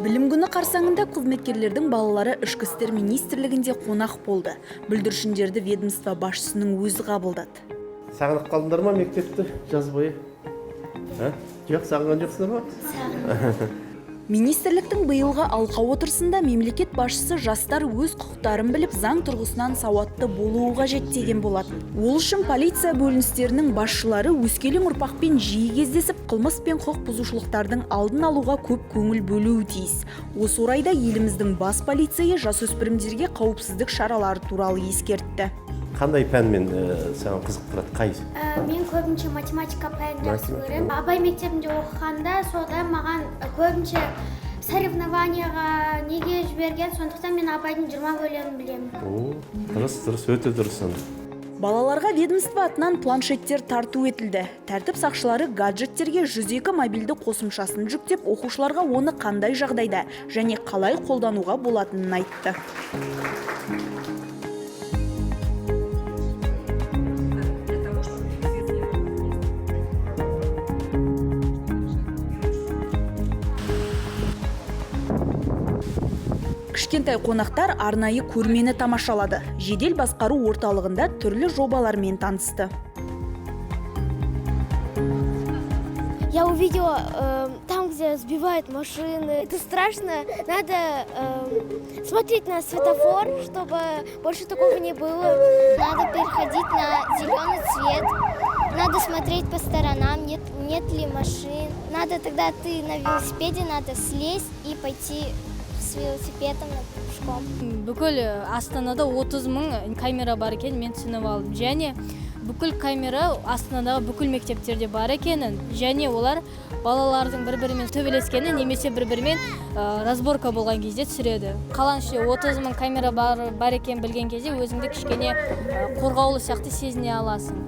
Білім күні қарсаңында қызметкерлердің балалары Ішкі істер министрлігінде қонақ болды. Бүлдіршіндерді ведомство басшысының өзі қабылдады. Сағынып қалдыңдар ма мектепті жаз бойы? А? Жоқ, сағынған жоқсыңдар ма? Министрліктің биылғы алқа отырысында мемлекет басшысы жастар өз құқықтарын біліп, заң тұрғысынан сауатты болуы қажет деген болатын. Ол үшін полиция бөліністерінің басшылары өскелең ұрпақпен жиі кездесіп, қылмыс пен құқық бұзушылықтардың алдын алуға көп көңіл бөлуі тиіс. Осы орайда еліміздің бас полицейі жасөспірімдерге қауіпсіздік шаралары туралы ескертті. Қандай пәнмен саған қызықтырады? Қай? Мен көбінше математика пәнін жақсы Математика. көремін. Абай мектебінде оқығанда, сода маған көбінше соревнованияға неге жіберген, сондықтан мен Абайдың 20 өлеңін білемін. О, дұрыс, дұрыс, өте дұрыс онда. Балаларға ведомство атынан планшеттер тарту етілді. Тәртіп сақшылары гаджеттерге 102 мобильді қосымшасын жүктеп, оқушыларға оны қандай жағдайда және қалай қолдануға болатынын айтты. Кішкентай қонақтар арнайы көрмені тамашалады. Жедел басқару орталығында түрлі жобалармен танысты. Я увидела там, где сбивают машины. Это страшно. Надо смотреть на светофор, чтобы больше такого не было. Надо переходить на зеленый цвет. Надо смотреть по сторонам, нет ли машин. Надо тогда ты на велосипеде, надо слезть и пойти с велосипедом пешком. Бүкіл Астанада 30 мың камера бар екенін мен түсініп алдым, және бүкіл камера Астанадағы бүкіл мектептерде бар екенін, және олар балалардың бір бірімен төбелескенін немесе бір бірімен разборка болған кезде түсіреді. Қаланың ішінде 30 мың камера бар екенін білген кезде өзіңді кішкене қорғаулы сияқты сезіне аласың.